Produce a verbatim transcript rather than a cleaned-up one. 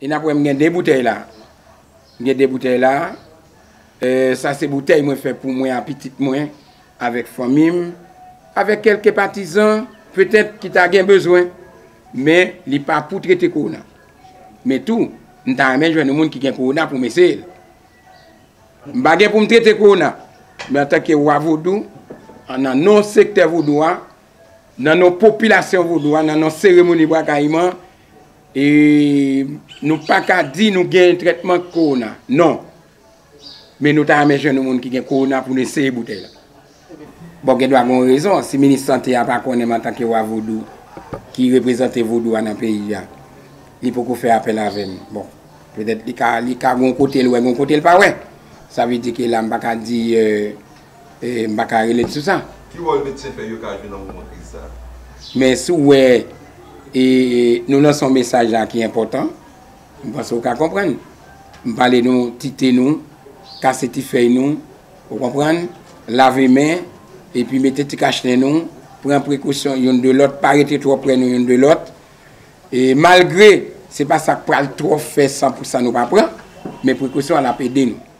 E n ap wè m gen de boutèy la. M gen de boutèy la. E, sa se boutèy mwen fè pou mwen a pitit mwen, avèk fanmi m, avèk kèlke patizan, petèt ki ta gen bezwen. Men, li pa pou trete kowona. Men tou, m ta renmen jwenn yon moun ki gen kowona pou m eseye l. M pa gen pou m trete kowona. Men antanke wa vodou, nan non sektè vodou a, nan non popilasyon vodou a, nan non seremoni Bwa Kayiman, e nou pa ka di nou gen trètman kowona. Non. Men nou ta renmen jwenn yon moun ki gen kowona pou n eseye boutèy la. Bon, gen dwa gen yon rezon. Si minis sante a pa konnen m antanke wa vodou ki reprezante vodou a nan peyi a, li poko fè apèl avè m. Bon, petèt li ka, li ka gen yon kote l wè, gen yon kote l pa wè. Sa vle di ke la, m pa ka di, e, e, m pa ka rele l sou sa. Ki wòl medsen fèy yo ka jwe nan moman kriz sa a? Men si w wè, e, e, nou lanse yon mesaj la ki enpòtan, m panse w ka konprann. M pale nou, tite nou, kase ti fèy nou, ou konprann, lave men, epi mete ti kachnen nou, pran prekosyon youn de lòt, pa rete twò pre nou youn de lòt. E malgre se pa sa k pral twò fè san pou san nou pa pran, men prekosyon an ap ede nou.